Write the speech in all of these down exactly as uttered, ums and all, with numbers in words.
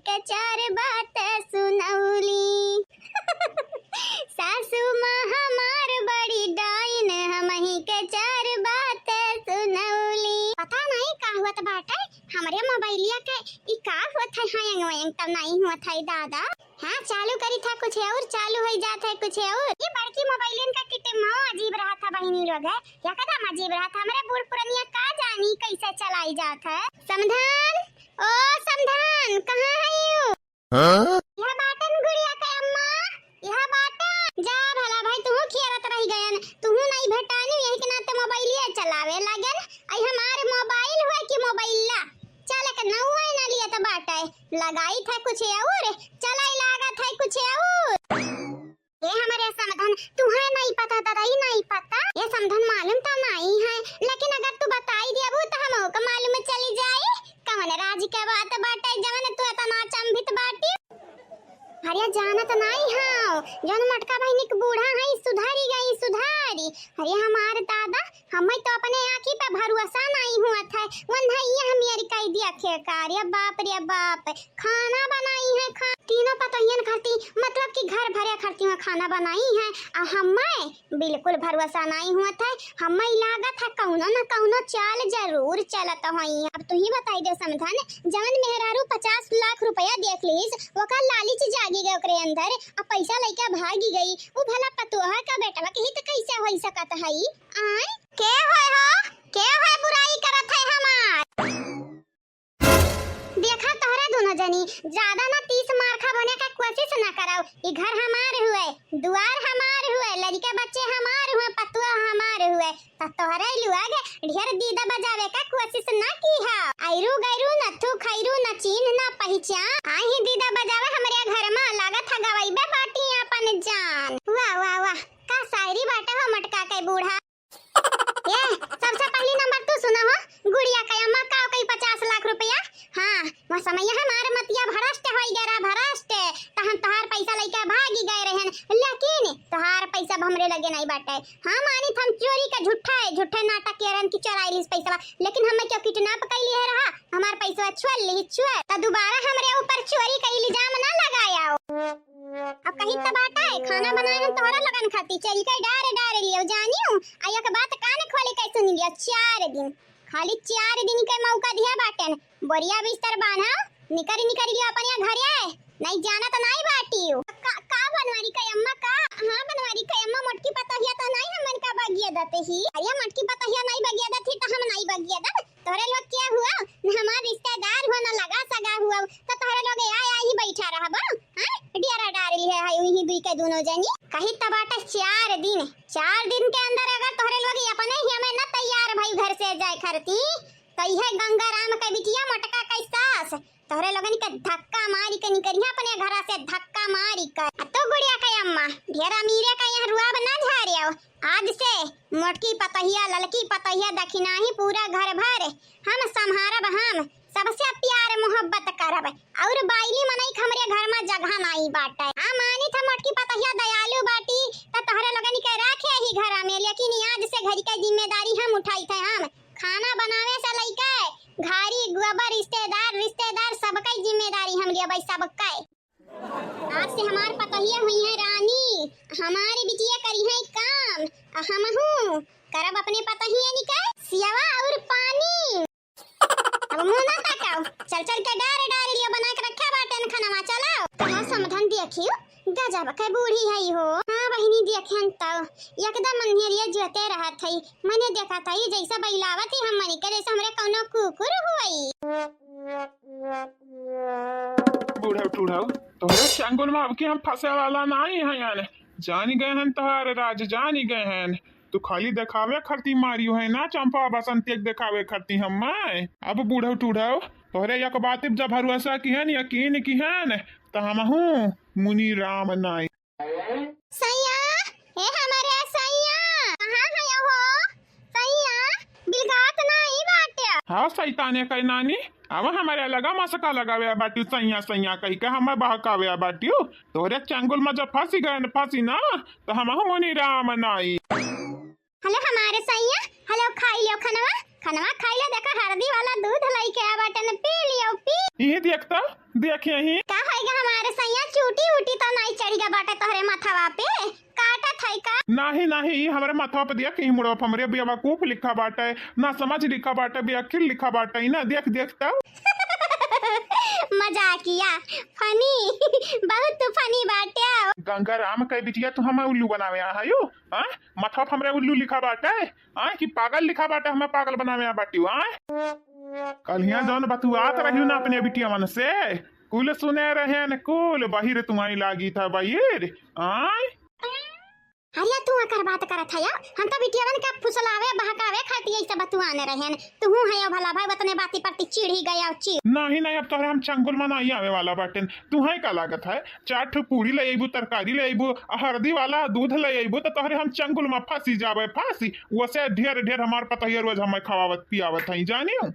के चार बात सुनौली। सासू माँ हमार बड़ी डाइन, हमही के चार बात सुनौली। पता नहीं का होत बाटे, हमरे मोबाइलिया के ई का होत है, हयंग वयंग त नहीं होत है दादा। हाँ, चालू करी था कुछ और, चालू हो जात है कुछ और। ये बड़की मोबाइलियन का किटिम्हो अजीब रहा था बहिनी लोग है, एकदम अजीब रहा था। हमरे बूढ़ पुरनिया का जानी कैसे चलाई जात है। समधन, ओ समधन, कहाँ है यू? हाँ? यह बाटन गुड़िया के अम्मा, यह बाटन। जा भला भाई, तुहू खियारत रह गयन, तुहू नहीं भेटानी, यही के नाते मोबाइलिया चलावे लागन। आई हमारे मोबाइल हुआ कि मोबाइला? चल के नौवा ना लिया तो बाटे, लगाई था कुछ और, चलाई लागत है कुछ और। ए हमरे समधन, तुहे नहीं पता, दादा, ई नहीं पता। ये समधन मालूम तो नहीं है, लेकिन अगर तू बताई देबू तो हमहू के मालूम चली जाई। कवन राज के बात बाटे जवन तू इतना अचंभित बाटी? अरे जानत नहीं हाव, जौन मोटका बहिनी के बूढ़ा है, सुधारी गई, सुधारी। अरे हमार दादा, हमें तो अपने आँखी पे भरोसा नहीं हुआ था, वन्हैया हम यार कह दिया खेकार। रे बाप रे बाप, खाना बनाई है, खा-, तीनों पतोहियन खाती, मतलब कि घर भरे खाती हुआ खाना बनाई है, आ हमें बिल्कुल भरोसा नहीं हुआ था। हमें लागत है कौनो न कौनो चाल जरूर चलत होई। अब तू ही बताई दे समधन, जवन मेहरारू पचास लाख रुपया देख लीस, ओकर लालच जागी गए ओकरे अंदर, अब पैसा लइके भागी गई, उ भला पतोहा का बेटवा के हित कैसे होई सकत हई? आय, के होय हो? के होय बुराई करत है हमार? देखा तोहरा दोनों जनी, ज्यादा ना तीस मार खा बने का कोशिश ना कराओ। ई घर हमार हुए, दुआर हमार हुए, लड़के बच्चे हमार हुए, पतुआ हमार हुए। त तोहरे लोग ढेर दीदा बजावे का कोशिश ना की हा। आयरू गैरू न थू खैरू न चीन्ह न पहिचान। आई दीदा बजावे हमरे घर मा, लागत है गवैबे बाटी अपन जान। वाह, वाह, वाह, का शायरी बाटे हो मोटका के बूढ़ा। ए, सबसे पहली नंबर तू सुना हो, गुड़िया के अम्मा का कई पचास लाख रुपया। हाँ, वो समय हमार मतिया भ्रष्ट होई गए रहा, भ्रष्ट। त हम तोहार पैसा लइके भागी गए रहन, लेकिन तोहार पैसा अब हमरे लगे नहीं बाटे। हाँ, मानित हम चोरी का झूठा है, झूठे नाटक किए रहन कि चोराई लीस पैसा, लेकिन हमें क्यों किडनैप कर लिए रहा, हमार पैसा छुअल ली, छुअल। त दोबारा हमरे ऊपर चोरी का इल्जाम ना लगाया हो। अब कहीं त बाटा है, खाना बनाए हम तोहरा लगन खाती, चल के डार डार लियो जानियो। आ एक बात कान खोले के सुन लियो, चार दिन, खाली चार दिन के मौका दिया बाटन, बोरिया बिस्तर बांधा, निकरी निकरी लियो अपन यहाँ घरे, नहीं जाना तो नहीं बाटियो। का, का बनवारी का अम्मा का? हाँ बनवारी का अम्मा, मोटकी पतोहिया तो नहीं हमन का बगिया दते ही। अरे मोटकी पतोहिया नहीं बगिया दत ही तो हम नहीं बगिया दत। तोहरे लोग क्या हुआ? न हमार रिश्तेदार हुआ, न लगा सगा हुआ, तो तोहरे लोग आया ही बैठा रहबा, हाँ? डेरा डार ली है, है उही दुई के दोनों जनी। कही त बाटे चार दिन, चार दिन के अंदर अगर तोहरे लोग अपने ही हमें न तैयार भई घर से जाए खरती, तो यह गंगाराम के बिटिया मोटका के सास तोहरे लोगन के धक्का मारी के निकरिया अपने घरा से, धक्का मारी के। आ तो गुड़िया के अम्मा, ढेर अमीरे का यहाँ रुआब ना झारियो। आज से मोटकी पतहिया, ललकी पतहिया, दखिनाही पूरा घर भर हम संभारब, हम सबसे प्यार मोहब्बत करब। और बाइली मनई के हमरे घर में जगह नाई बाटे। आ मानी था मोटकी पतहिया दयालु बाटी, त तोहरे लोगन के राखे ही घर में, लेकिन आज से घर के जिम्मेदारी हम उठाई थे। हम खाना बनावे से लइके घारी गोबर, रिश्तेदार, रिश्तेदार सबके जिम्मेदारी हम लेबै, सबके। आज से हमार पतोहिया हुई है रानी, हमारी बिटिया करी है काम, आ हमहू करब अपने पतोहिया निकाय सियावा और पानी। अब मुंह ना ताकाओ, चल चल के डार डार लियो बना के रखा बाटेन खनवा, चलाओ। कहा समधन देखियो, गजब के बूढ़ी है हो। हाँ बहिनी, देखेन तो एकदम अन्हेरिया जोते रहत है। मने देखत है जैसे बैलावत ही हमनी के, जैसे हमरे कौनो कुकुर हुई। बूढ़व टूढ़व, तोहरे चंगुल में अब के हम फंसे वाला नहीं है यार। जानी गए हन तोहार राज, जानी गए हन। तू खाली देखावे खरती मारियो है ना चंपा बसंती के देखावे खरती हम। अब बूढ़व टूढ़व, तोहरे एक बात जब भरोसा किहन, यकीन किहन, त हमहू मुनि राम नाई। सैया, ए हमरे सैया, कहाँ है हो? सैया, बिलगात नाई बाटे। हाँ, शैताने के नानी, अब हमरे लगा मसका लगावे बाटियो, सैया, सैया कही के हमें बहकावे बाटियो। तोहरे चंगुल में जब फंसी गए न, फंसी ना, तो हमहू मुनि राम नाई। हेलो हमारे सैया, हेलो, खाई लियो खनवा, खनवा खाई लियो, देखा हरदी वाला दूध लइके आ बाटन, पी लियो, पी। इहे देखता, देखिए ही। का होइगा हमारे सैया, चूटी उटी तो नाहीं चढ़िगा बाटे तोहरे मथवा पे? काटत है का? नाहीं, नाहीं, ई हमरे मथवा पे देख, ई मुड़वा पे हमरे बेवकूफ लिखा बाटे, ना समझ लिखा बाटे, बेअक्ल लिखा बाटे, ई ना देख, देख तब। मजाकिया, funny, बहुत funny बाटे। गंगाराम के बिटिया, तू हमें उल्लू बनावे आ हयू? हाँ? मथवा पे हमरे उल्लू लिखा बाटे? हाँ? कि पागल लिखा बाटे, हमें पागल बनावे आ बाटी, हाँ? कल्हिया जौन बतुआत रहियो ना अपने बिटियावन से, कुल सुने रहेन, कुल बहिर तुम्हारी लागी था बहिर, हाँ? अरे तू अकर बात करत है, हम तो बिटियावन का फुसलावे, बहकावे खातिर ऐसे बतुआने रहेन। तू हूँ है भला भाई, उतने बाती पर ती चिढ़ी गया, चिढ़। नहीं, नहीं, अब तोहरे हम चंगुल में नहीं आवे वाला बाटेन। तू है का लागत है, चार ठो पूरी ले अइबू, तरकारी ले अइबू, हरदी वाला दूध ले अइबू, तो तोहरे हम चंगुल में फंसी जावे, फांसी। वैसे ढेर ढेर हमार पतोहिया रोज हमें खवावत पियावत है, जानियो।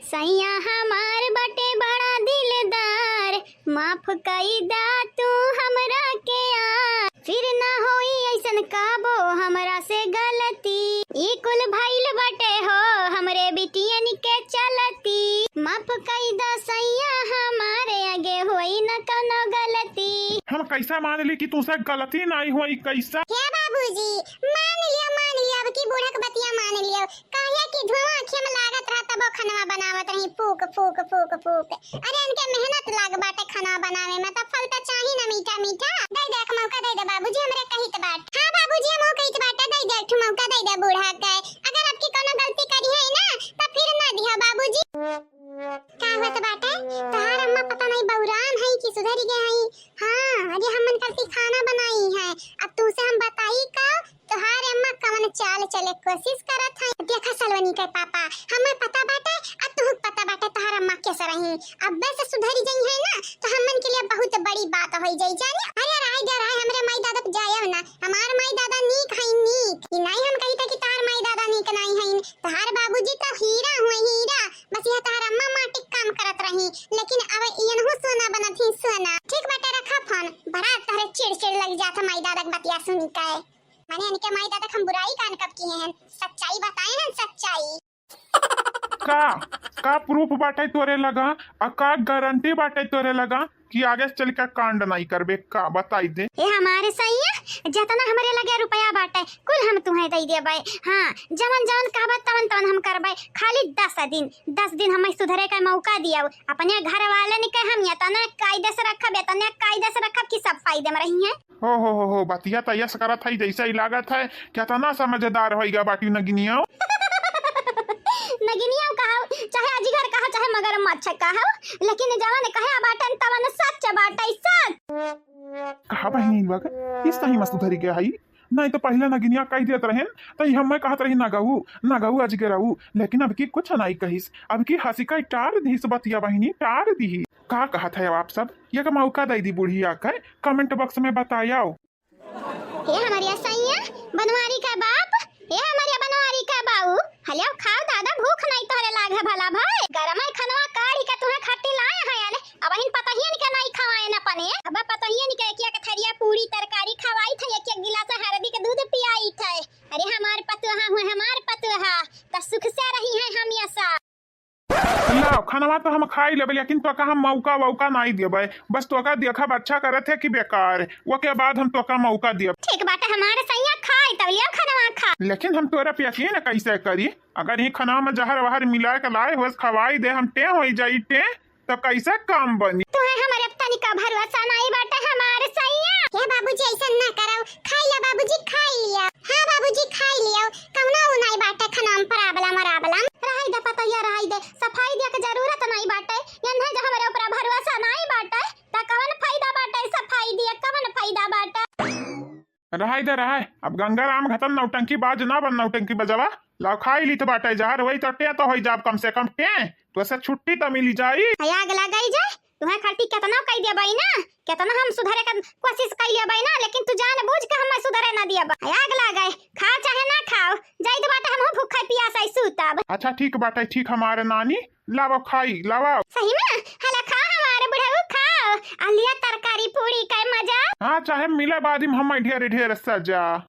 सैया हमार बटे बड़ा दिलदार, माफ कई दा तू हमरा के यार। फिर ना होई ऐसन काबो हमरा से गलती, ई कुल भइल बटे हो हमरे बिटियन के चलती। माफ कई दा सैया हमारे, आगे होई न कौनो गलती। हम कैसा मान ली कि तुमसे गलती नहीं हुई, कैसा? हे बाबूजी, मान लियो, मान लियो, अब की बूढ़ा के बतिया मान लियो। काहे कि धुआं आँखिया में लागत रहा, तबो खनवा बनावत रही, फूक, फूक, फूक, फूक। अरे, इनके मेहनत लाग बाटे खनवा बनावे में, तब फल त चाही ना मीठा, मीठा। दे दे, एक मौका दे दे बाबूजी, हमरे कहित बाट। हाँ बाबूजी, हम कहित बाटे, दे दे, एक ठो मौका दे दे बूढ़ा के। अगर अब की कौनो गलती करी है ना, तब फिर ना दिया बाबूजी। का होत बाटे? तोहार अम्मा पता नहीं बौरान है कि सुधरी गए हैं। हाँ, अरे हमन कल की खाना बनाई है, अब तुमसे हम बताई का? तोहार अम्मा कवन चाल चले कोशिश करत है। देखा सलवनी के पापा, हमें पता बाटे, आ तुहू पता बाटे तोहार अम्मा कैसे रही। अब बस सुधरी जाई है ना, तो हमन के लिए बहुत बड़ी बात हो जाई, जानी। अरे राय दे राय, हमरे माई दादा पे जायब ना, हमार माई दादा नीक है, नीक। ई नहीं हम कही था कि तोहार माई दादा नीक नहीं है, तोहार बाबूजी तो हीरा हुए, हीरा। बस यह तोहार अम्मा माटी के काम करत रही, लेकिन अब इनहू सोना बनत ही, सोना। ठीक बाटे, रखा फोन, बड़ा तोहरे चिड़ चिड़ लग जात है माई दादा के बतिया सुनी के। माने इनके माई दादा के हम बुराई कान कब किए हैं, सच्चाई बताए हैं, सच्चाई। का, का प्रूफ बाटे तोरे लगा, आ का गारंटी बाटे तोरे लगा कि आगे से चल के कांड नहीं करबे? का बताई दे। ए हमारे सैया, जतना हमरे लगे रुपया बाटे, कुल हम तुहें दे देबे। हाँ, जवन जवन कहबे तवन तवन हम करबे। खाली दस दिन, दस दिन हमें सुधरे का मौका दियो। अपने घर वाले ने कहे हम एतने कायदे से रखब, एतने कायदे से रखब कि सब फायदे में रही हैं। हो, हो, हो, हो, बतिया त यस करत है, जैसे ही लागत है, केतना समझदार होइगा बाटी नगिनिया। नगिनिया कहो, चाहे अजगर कहो, चाहे मगरमच्छ कहो, लेकिन जवन कहे बाटन तवन सच बाटे, सच। कहा बहिनी लोग, ई सही में सुधरी गया है। नहीं तो पहले नगिनिया कह देत रहेन, तो ई हमें कहत रही, "ना गऊ, ना गऊ, अजगरऊ।" लेकिन अब की कुछ नहीं कहिस, अब की हंसी का टार दिहिस बतिया बहिनी, टार दिही। का कहत है अब आप सब? एक मौका दे दी बुढ़िया के, comment box में बताओ। हे हमारे सैया, बनवारी का बाप, हे हमारे बनवारी का बाऊ, हलिया खाओ दादा, भूख नहीं तोहरे लाग है भला भाई। गरम है खनवा काढ़ी का तुम्हें खट्टी लाए हैं, अरे अब इन पतोहियन के नहीं खवाए न पने। अब पतोहियन के एक एक थरिया पूरी तरकारी खवाई थे, एक एक गिलास हरदी के दूध पियाई थे। अरे हमार पतोहा हुए, हमार पतोहा, त सुख से रही है हमेशा। लाओ, खनवा तो हम खाई लेबे, लेकिन तोका हम मौका वौका नहीं देबे। बस तोका देखब अच्छा करत है कि बेकार, ओके बाद हम तोका मौका देब। ठीक बाटे हमारे सैया, खाई तब लियो खनवा खा। लेकिन हम तोरा पे यकीन कैसे करी? अगर ई खनवा में जहर वहर मिला के लाए होस, खवाई दे, हम टें होई जाई टें, तो कैसे काम बनी? तुहे हमरे पे तनिका भरोसा नहीं बाटे हमारे सैया। हे बाबूजी, ऐसा ना करौ, खाई लिया बाबूजी, खाई लिया। हाँ बाबूजी, खाई लिया, कौनो उ नहीं बाटे खनवा में problem, problem। रहाई दे पतोहिया, रहाई दे, सफाई दिया के जरूरत नहीं बाटे। यन्हे जो हमरे ऊपर भरोसा नहीं बाटे, त कवन फायदा बाटे सफाई दिया, कवन फायदा बाटे? रहाई दे, रहाई। अब गंगाराम घतन नौटंकी बाज ना बन, नौटंकी बजावा। लाओ खाई ली तो बाटे जहर, वही तो टें तो होई जाब कम से कम टें। तो ऐसे छुट्टी तो मिली जाई। है आग लगाई जाए, तुहे खातिर केतना कई देबई ना, केतना हम सुधरे के कोशिश कई लेबई ना, लेकिन तू जान बूझ के हमें सुधरे ना दियब। है आग लगाए, खा चाहे ना खाओ, जाई तो बाटे हमहू भूखे पियासे सूतब। अच्छा ठीक बाटे, ठीक हमारे नानी, लावा खाई, लावा। सही में? हला खा हमारे बुढ़ऊ, खाओ। आ लिया तरकारी पूरी का मजा। हाँ, चाहे मिले बाद में हमें ढेर ढेर सजा।